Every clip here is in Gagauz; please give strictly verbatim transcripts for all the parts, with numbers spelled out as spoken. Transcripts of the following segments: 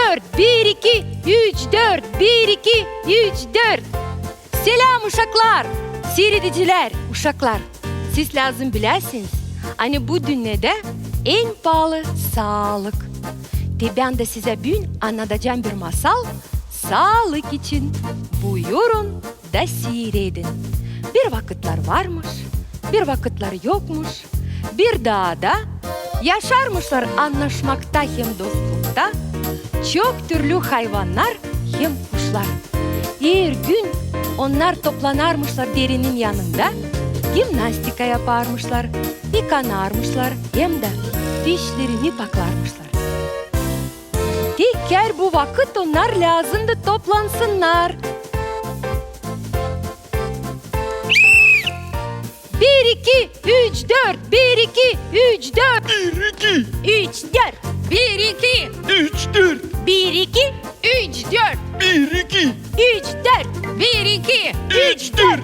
dört, bir, iki, üç, dört, bir, iki, üç, dört. Selam, uşaklar! Siiredicilär, uşaklar! Siz lääzım biläsiniz, ani bu dünnedä en paalı saalık. Te bän dä sizä büün annadacam bir masal saalık için. Buyurun da siiredin. Bir vakıtlar varmış, bir vakıtlar yokmuş, bir daada yaşarmışlar annaşmakta hem dostlukta çok türlü hayvannar hem kuşlar. Er gün onnar toplanarmışlar derenin yanında, gimnastika yaparmışlar, yıkanarmışlar hem dä dişlerini paklarmışlar. Tekrar bu vakıt onnar lääzımdı toplansınnar. Bir, iki, üç, dört. Bir, iki, üç, dört. Bir, iki. Üç, dört. Bir, iki. Üç, dört. Bir, iki, üç, dört. Bir, iki. Üç, dört. Bir, iki, üç, dört.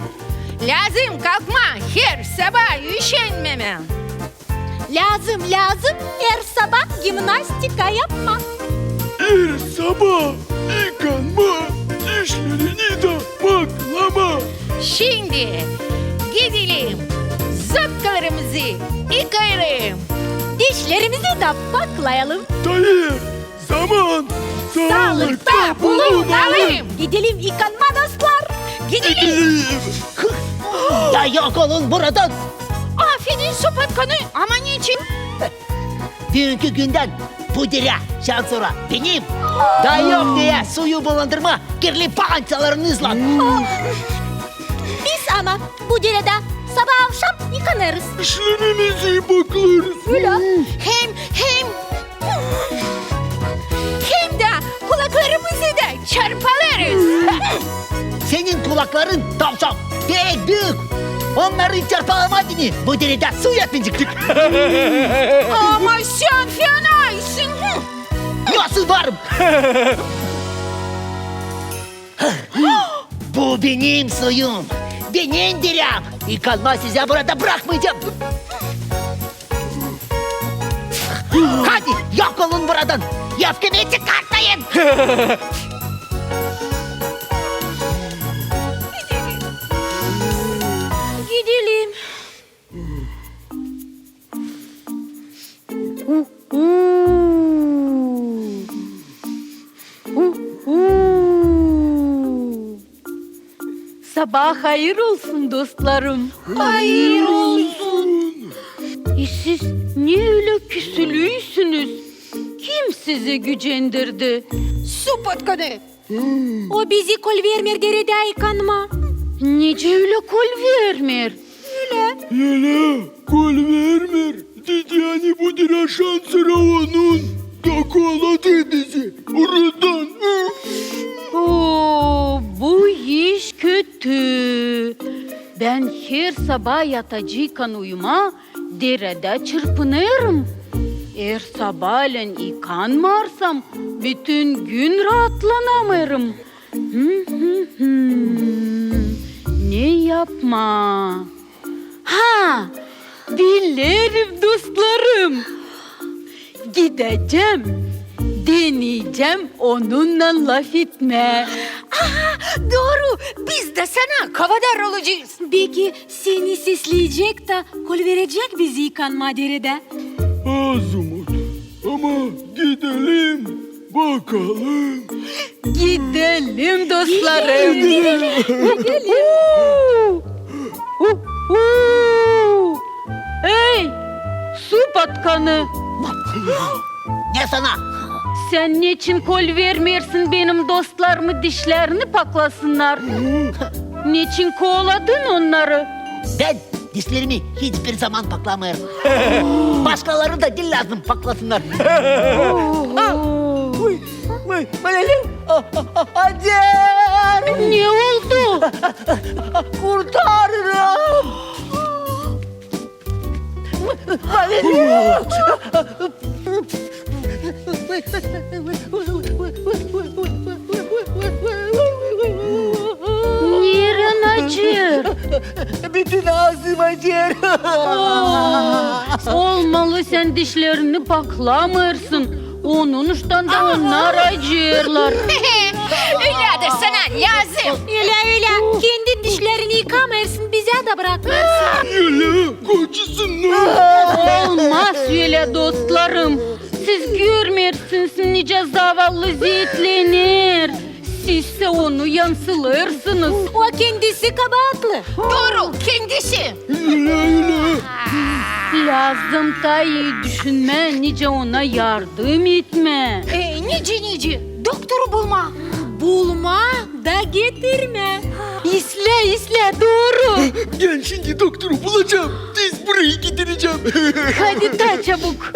Lääzım kalkmaa, her sabaa üşenmemää. Lääzım, lääzım her sabaa gimnastika yapmaa. Her sabaa yıkanmaa, dişlerini dä paklamaa. Şindi gidelim, zıpkalarımızı yıkayalım. Dişlerimizi dä paklayalım. Hayır, zaman saalıkta bulunalım. Gidelim yıkanmaa, dostlar. Gidelim. Gidelim. Da yok olun buradan. Afedin, su patkanı, ama neçin? Büünkü gündän bu derä şansora benim. Da yok deyä suyu bulandırmaa kirli pançalarınızlan. Biz ama bu deredä sabaa-avşam yıkanêrız. Dişlerimizi paklarız. Ölä. Hem, hem, hem dä kulaklarımızı da çarpalarız. Senin kulakların, tavşan, pek büük. Onnarı çarpalama deyni, bu deredä su yapacek. Ama sän fenaysın. Nasıl varım? Bu benim suyum, benim deräm. Yıkanmaa sizä burada brakmayacam. Hadi, yok olun buradan. Öfkemi çıkartmayın. Gidelim. Hu, hu. Hu, hu. Sabaa hayır olsun, dostlarım. Hayır olsun. E, siz ne ölä küsülüysünüz? Kim sizi gücendirdi? Su patkanı. O bizi kolvermeer deredä yıkanmaa. Nicä ölä kolvermeer? Ölä. Ölä kolvermeer. Dedi, ani bu derä şansora onun. Da kooladı bizi oradan. Oo, bu iş kötü. Bän her sabaa yatacıykan uyumaa deredä çırpınêrım. Eer sabaalän yıkanmêêrsam, bütün gün raatlanamêêrım. Hı hı hı. Ne yapmaa? Ha, bilerim, dostlarım. Gidecäm, deneyecäm onunnan lafetmää. Aha, dooru, biz dä sana kovadar olacez. Beki seni sesleyecek da kolverecek bizi yıkanmaa deredä. Az umut. Ama gidelim bakalım. Gidelim, dostlarım. Gidelim. Gidelim. Hu, hu. Ey, su patkanı! Ne sana? Sän neçin kolvermeersin benim dostlarımı dişlerini paklasınnar? Neçin kooladın onnarı? Bän dişlerimi hiçbir zaman paklamêêrım. Başkaları da diil lääzım paklasınnar. Aa, uy, uy, Valerian, a, a, a, Acer! Ne oldu? Kurtarın! Valerian! Nerenin acer? Bütün aazım acer. Oo, olmalı, sän dişlerini paklamêêrsın. Onuştan da onnar acıyêrlar. Ölä dä sana lääzım. Ölä, ölä. Kendin dişlerini yıkamêêrsın, bizä dä brakmêêrsın. Ölä, kaçısın. Olmaz ölä, dostlarım. Siz görmeersiniz, nicä zavallı ziitlener. Sizsä onu yansılêrsınız. O kendisi kabaatlı. Dooru, kendisi. Ölä, ölä. Lääzım taa ii düşünmää, nicä ona yardım etmää. E, nicä, nicä? Doktoru bulmaa. Bulmaa da getirmää. İslää, islää, dooru. Bän şindi doktoru bulacam. Siz burayı getirecäm. Hadi taa çabuk.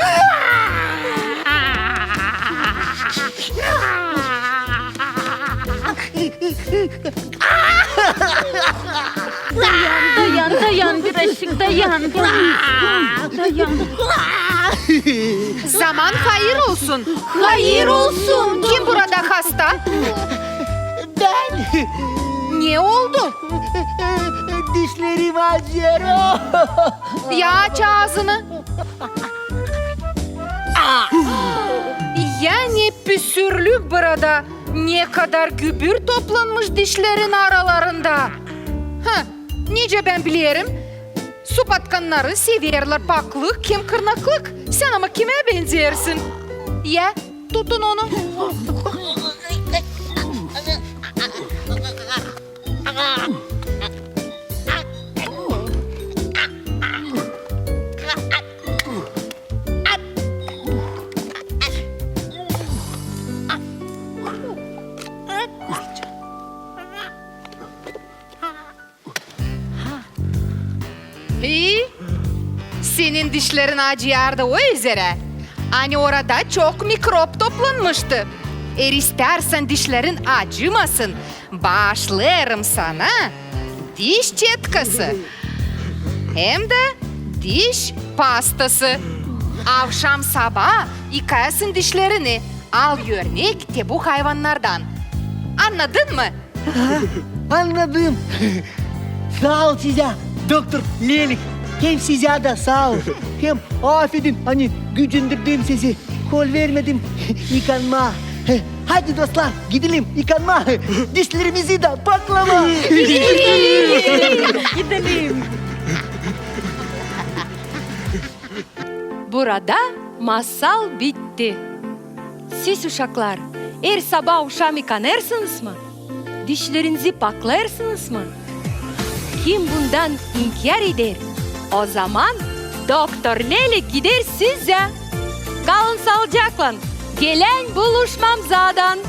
Dayan, dayan, dayan, birazcık dayan. Dayan. Zaman hayır olsun. Hayır olsun. Kim burada hasta? Bän. Ne oldu? Dişlerim acıyêr. Ya aç aazını. Ya ne püsürlük burada. Ne kadar gübür toplanmış dişlerin aralarında. Hah, nicä bän bilerim? Supatkannarı severlär paklık hem kırnaklık. Sän ama kimä benzeersin? Ya, tutun onu. İi, senin dişlerin acıyardı o üzerä, ani orada çok mikrop toplanmıştı. Eer istärsän dişlerin acımasın, baaşlêêrım sana diş çetkası hem dä diş pastası. Avşam-sabaa yıkayasın dişlerini. Al örnek te bu hayvannardan. Annadın mı? Aha, annadım. Saa ol sizä, doktor Lelik. Hem sizä dä saa ol. Hem afedin, ani gücündirdüm sizi. Hol vermedim yıkanmaa. Hadi, dostlar, gidelim yıkanmaa. Dişlerimizi dä paklamaa. Gidelim. Burada masal bitti. Siz, uşaklar, er sabaa uşam yıkanêrsınız mı? Dişlerinizi paklêêrsınız mı? Kim bundan inkär eder, ozaman doktor Lelik gider sizä. Kalın saalıcaklan. Gelän buluşmamızadan.